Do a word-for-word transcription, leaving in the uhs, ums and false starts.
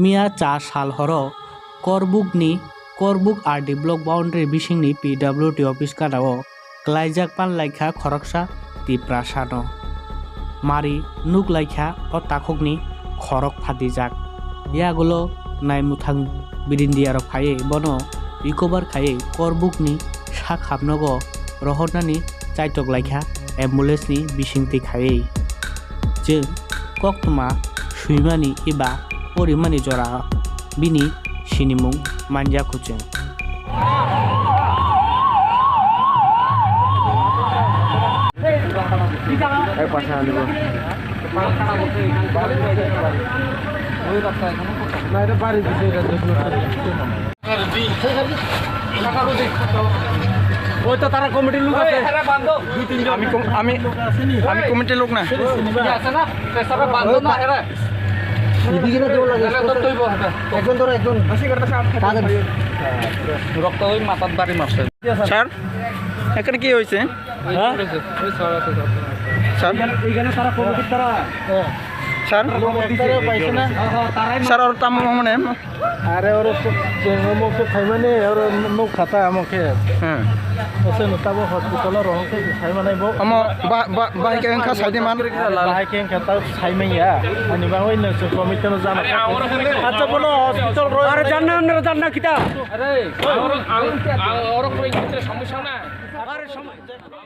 Miya cha sal horo Korbuk ni Korbuk R D block boundary bising ni P W D office gana o klaijak pan laikha khoroksa Tipra sano. Mari nuk laikha o takhuk ni khorok phatijak. Yagulo naimuthang birindia rok phaiwi bono recover khaiwi Korbuk ni sak hamnogo rohornani chaitok laikha ambulance ni bisingtwi khaiwi. Chwng koktwma swimani eba porimani jora bini sinimung manja kuchwng. ওই তো তারা কমিটির লোক আছে। দুই তিনজন। আমি কম-, আমি, আমি কমিটির লোক না। আছে না? পেছনে বান্ধো না, এরা। এদিকে না কেউ লাগে। তাহলে তো তুই বল। একজন ধরো, একজন। কাদের? রক্ত ওই মাথার বাড়ি মারছে। স্যার, এখানে কি হয়েছে? হ্যাঁ? স্যার? এখানে তারা কমিটির তারা। স্যার? তারা পাইছে না? স্যার, ওর তাম মানে Are oro chwng omo khe phaimani, oro nuk khata omo khe. Hmm. Ose no tabo hospital o rohor khe sai manai bo. Omo ba, ba, bahai khe wngkha saidi man. Bahai khe wngkha ta sai manya. Ani bagwi no chwng committee no jana. Acha bono hospital ro. Are janna, janna kita. Are, ang, ang, ang oro koi khe samsya na. Are samsya.